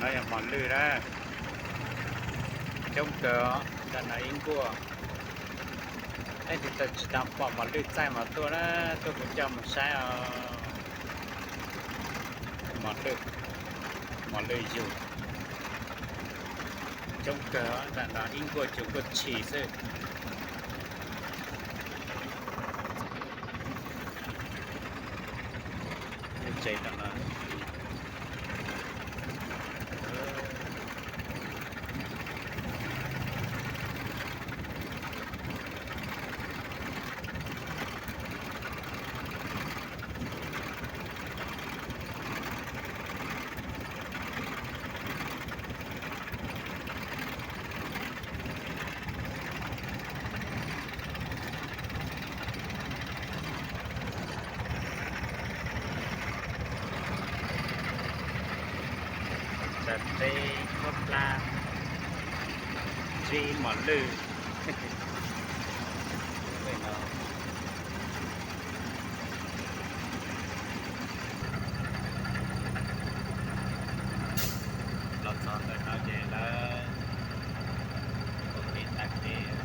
Yog mos lwj na, coob kawg os, nram no ib nkuaj. Leej twg tsis tau pom mos lwj txaij mas tuaj na, tuaj kuv coj mus saib os. Mos lwj, mos lwj yug, coob kawg os, nram no ib nkuaj cuag nkuaj tshis xwb. Lub tsev no. Tsa teb khaub plab, ntsib mos lwj. Los txog ntawm no ces lawv ua kev tav kev los los txog.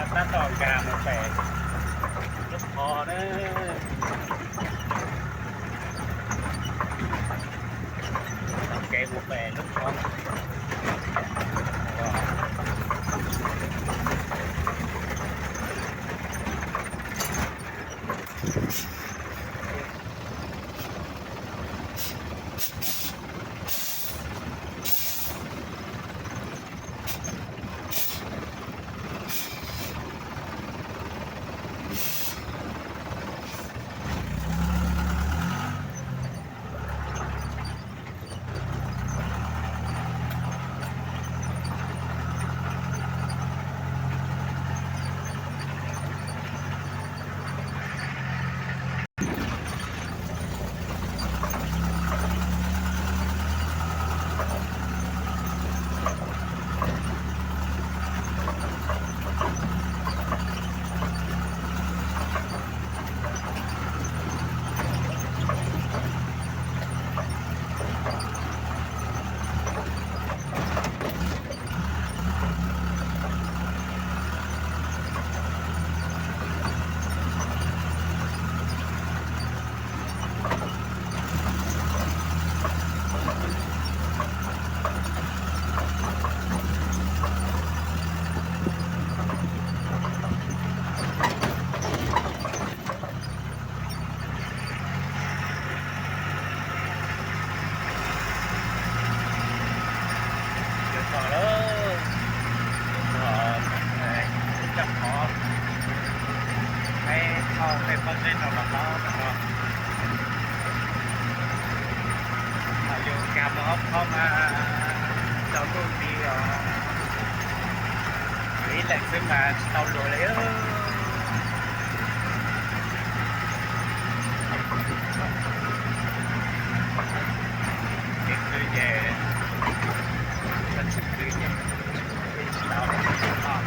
Tab tom nkag mus pem lub qhov na, tau kev mus pem lub qhov. Los no, los no. Mas yus nkag mus hauv qhov mas tsaus ntuj nti os. Ib leeg xwb mas tsis tau luag li. Kev khwv ces, kev khwv ces tsis tau, tsis tau.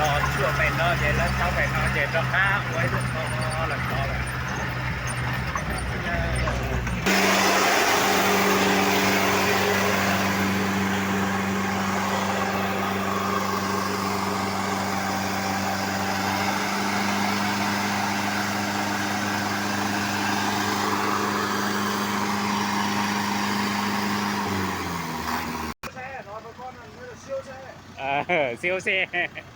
Los tsuam pem no ces lawv tau pem no ces rov qab ua ib lub qho los tod lawm. Xiu xeb.